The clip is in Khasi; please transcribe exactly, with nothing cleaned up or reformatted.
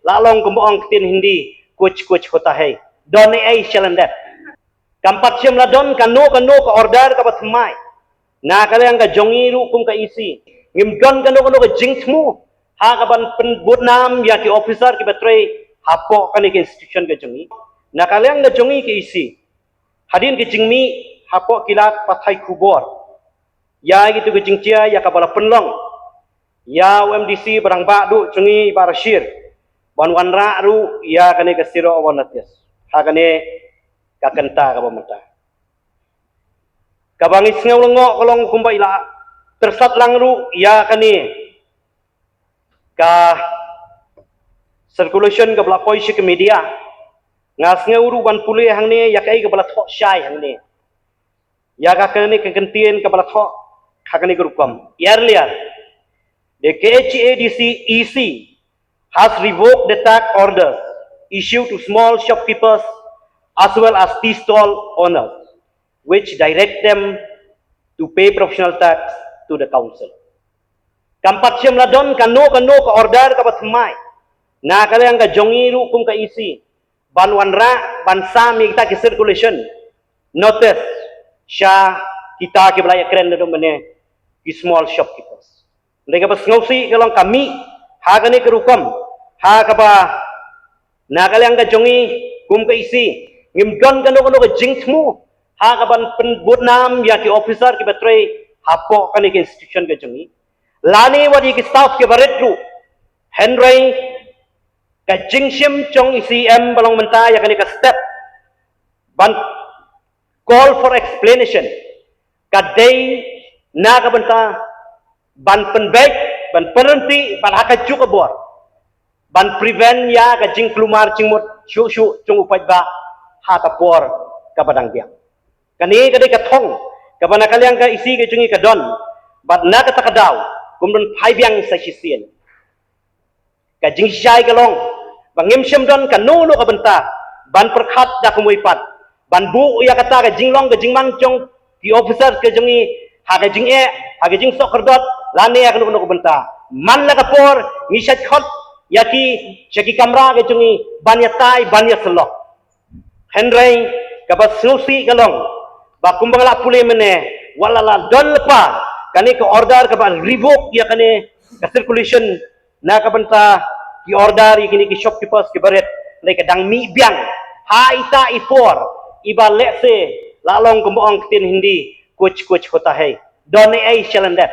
La long kumba ong ktien Hindi, kuch kuch hota hai. Don ei ei shalan dep. Kam pat shym la don kano kano ka order kaba thymmai na ka liang ka jong ngi ruh kum ka E C. Ngim don kano kano ka jingthmu ha kaban pynbud nam ïa ki officer kiba trei hapoh kane ka institution ka jong ngi. Na ka liang ka jong ngi ka E C, hadien ka jingmih hapoh ki lad pathai khubor ïa kito ki jingjia ïa kaba la pynlong ïa u M D C ba rangbah duh jong ngi, i Bah Rashir, ban wanrah ruh ïa kane ka surrender of notice ha kane ka kynta kaba mynta. Kaba ngi sngew lyngngoh ka long kumba i la tyrsad lang ruh ïa kane ka circulation kaba la poi sha ka media. Nga sngew ruh ban pule hangne ïa kaei kaba la thoh shai hangne, ïa ka kane ka kyntien kaba la thoh ha kane ka rukom. Earlier, the K H A D C E C has revoked the tax orders issued to small shopkeepers as well as tea stall owners, which direct them to pay proportional tax to the council. Kam pat shym la don kano kano ka order kaba thymmai na ka liang ka jong ngi ruh kum ka E C ban wanrah, ban sam ïa kita ki circulation notice sha kita kiba la ïakren naduh mynne, ki small shopkeepers. Hynrei kaba sngewsih ka long ka mih ha kane ka rukom ha kaba na ka liang ka jong ngi kum ka E C ngim don kano kano ka jingthmu ha kaban pynbud nam ïa ki officer kiba trei hapoh kane ka institution ka jong ngi, lane wat ïa ki staff kiba rit ruh. Hynrei ka jingshim jong i C M ba long mynta ïa kane ka step ban call for explanation ka dei na ka bynta ban pynbeit, ban pynryntih, ban ha kajuh ka bor ban prevent ïa ka jingkulmar jingmut shuh shuh jong u paidbah ha ka por kaba dang biang. Kane ka dei ka thong kaba na ka liang ka E C ka jong ngi ka don, bad na kata ka daw kum don phai biang sa shisien. Ka jingshai ka long ba ngim shym don kano kano ka bynta ban pyrkhat da kumwei pat ban buh ïa kata ka jinglong ka jingman jong ki officers ka jong ngi ha ka jingeh, ha ka jingsoh khyrdot, lane ha kano kano ka bynta. Man la ka por ngi shait khot ïa ki sha ki kamra ka jong ngi ban ïatai, ban ïasyllok. Hynrei kaba sngewsih ka long ba kumba nga la pule mynne, wat la la don lypa kane ka order kaba revoke ïa kane ka circulation na ka bynta ki order ïa kine ki shopkeepers kiba rit, hynrei ka dang mih biang ha ita i por iba lehse la long kumba ong ktien Hindi, kuch kuch hota hai. Don ei ei shalan dep.